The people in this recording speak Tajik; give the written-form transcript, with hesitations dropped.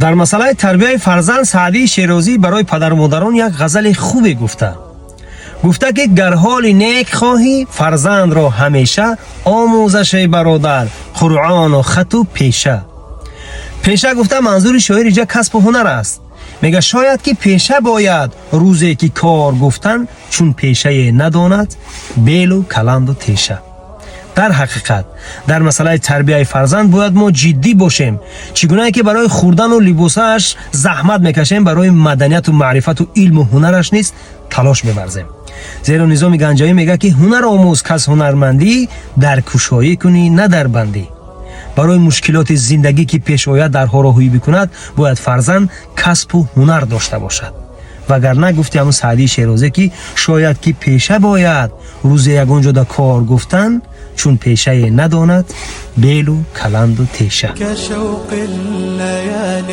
Дар масъалаи тарбияи фарзанд Саъдии Шерозӣ барои падару модарон як ғазали хубе гуфта. Гуфта, ки гар ҳоли нек хоҳӣ, фарзандро ҳамеша омӯзаш, эй бародар, Қуръону хату пеша. Пеша гуфта, манзури шоир иҷа касбу ҳунар аст. Мега, шояд ки пеша бояд рӯзе ки кор гуфтан, чун пешае надонад белу каланду теша. Дар ҳақиқат, дар масъалаи тарбияи фарзанд бояд мо ҷиддӣ бошем. Чӣ гунае ки барои хӯрдану либосааш заҳмат мекашем, барои маданияту маърифату илму ҳунараш низ талош меварзем. Зеро Низоми Ганҷавӣ мегӯяд, ки ҳунар омӯз, каз ҳунармандӣ дар кушоӣ кунӣ, на дар бандӣ. Барои мушкилоти зиндагӣ ки пеш ояд, дарҳоро ҳуй бикунад, бояд фарзанд касбу ҳунар дошта бошад. Вагарна, гуфти ҳамун Саъдии Шерозӣ, ки шояд ки пеша бояд рӯзе ягон ҷода кор гуфтан, чун пешае надонад белу каланду теша. كشوق الليالي.